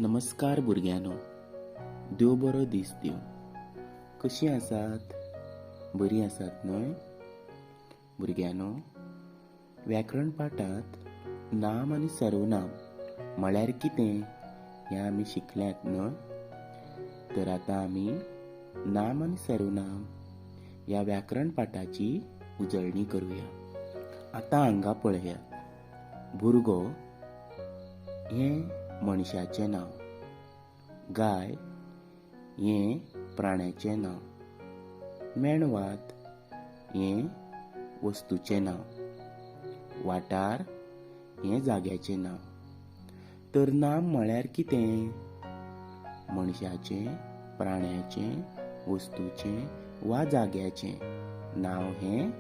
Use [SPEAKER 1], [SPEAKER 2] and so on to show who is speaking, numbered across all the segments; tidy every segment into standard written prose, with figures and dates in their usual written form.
[SPEAKER 1] नमस्कार भुरग्यांनो, देव बरो दीस दिवं. कशीं आसात? बरीं आसात न्हय? भुरग्यांनो, व्याकरण पाठांत नाम आनी सर्वनाम म्हळ्यार कितें हें आमी शिकल्यात न्हय? तर आतां आमी नाम आनी सर्वनाम ह्या व्याकरण पाठाची उजळणी करुया. आतां हांगा पळयात, भुरगो हें मनशाचें नांव, गाय हें प्राण्याचें नांव, मेणवात हें वस्तूचें नांव, वाठार हें जाग्याचें नांव. तर नाम म्हळ्यार कितें? मनशाचें, प्राण्याचें, वस्तूचें वा जाग्याचें नांव हें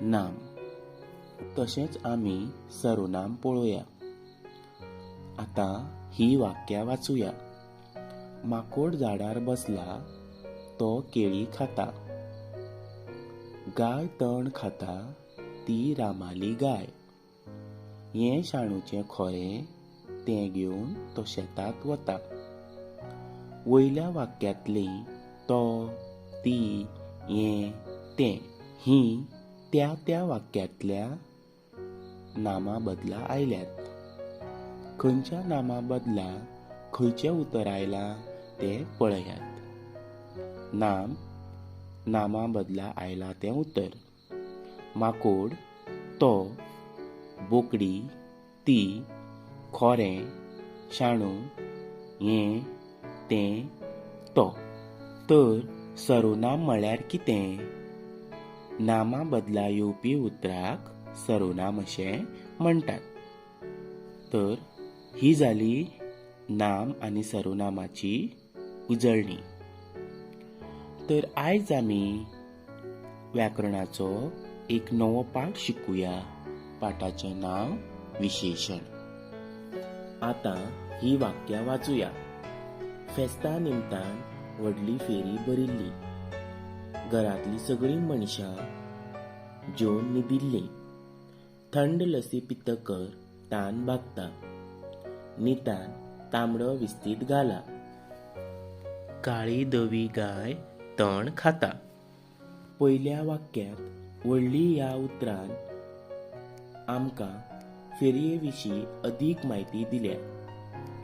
[SPEAKER 1] नाम. तशेंच आमी सर्वनाम पळोवया. आतां ही वाक्यां वाचुया. माकोड झाडार बसला, तो केळी खाता. गाय तण खाता, ती रामाली गाय. हें शाणूचें खोरें, तें घेवन तो शेतांत वता. वयल्या वाक्यांतलीं तो, ती, हें, तें हीं त्या त्या वाक्यांतल्या नामा बदला आयल्यात. खंयच्या नामा बदला खंयचें उतर आयलां तें पळयात. नाम, नामा बदला आयलां तें उतर. माकोड, तो, बोकडी, ती, खोरें, शाणू, हें, तें, तो. तर सर्वनाम म्हळ्यार कितें? नामा बदला येवपी उतराक सर्वनाम अशें म्हणटात. तर ही जाली नाम आनी सर्वनामाची उजळणी. तर आयज आमी व्याकरणाचो एक नवो पाठ शिकुया. पाठाचें नांव विशेशण. आतां ही वाक्यां वाचुया. फेस्ता निमतान व्हडली फेरी भरिल्ली. घरांतलीं सगळीं मनशां जेवन न्हिदिल्लीं. थंड लसी पितकर तान भागता. नितान तांबडो विस्तीद घाला. काळी धवी गाय तण खाता. पयल्या वाक्यांत व्हडली ह्या उतरान आमकां फेरये विशीं अदीक म्हायती दिल्या.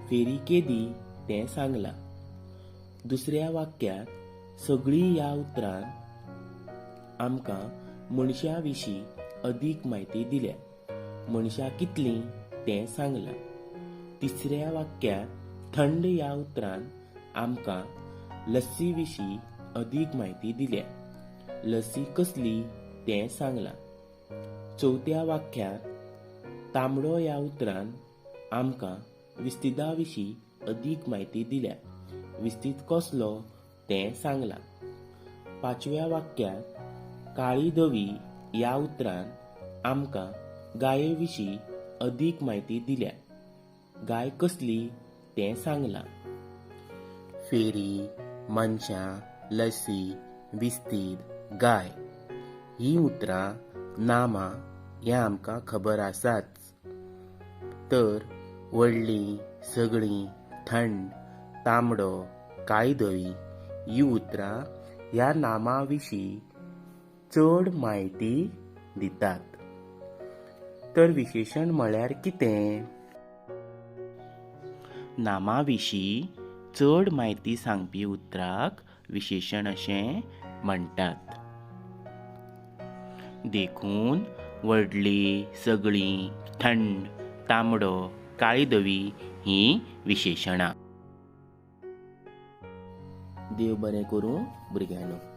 [SPEAKER 1] फेरी केदी तें सांगलां. दुसऱ्या वाक्यांत सगळीं ह्या उतरान आमकां मनशां विशीं अदीक म्हायती दिल्या. मनशां कितलीं तें सांगलां. तिसऱ्या वाक्यांत थंड ह्या उतरान आमकां लस्सी विशीं अदीक म्हायती दिल्या. लस्सी कसली तें सांगलां. चवथ्या वाक्यांत तांबडो ह्या उतरान आमकां विस्तिदा विशीं अदीक म्हायती दिल्या. विस्तीद कसलो तें सांगलां. पांचव्या वाक्यांत काळी धवी ह्या उतरान आमकां गाये विशीं अदीक म्हायती दिल्या. गाय कसली तें सांगलां. फेरी, मनशां, लसी, विस्तीद, गाय हीं उतरां नामां हें आमकां खबर आसाच. तर व्हडलीं, सगळीं, थंड, तांबडो, काळी धवी हीं उतरां ह्या नामां विशीं चड म्हायती दितात. तर विशेशण म्हळ्यार कितें? नामा विशीं चड म्हायती सांगपी उतराक विशेशण अशें म्हणटात. देखून व्हडली, सगळीं, थंड, तांबडो, काळी धवी हीं विशेशणां. देव बरें करूं भुरग्यांनो.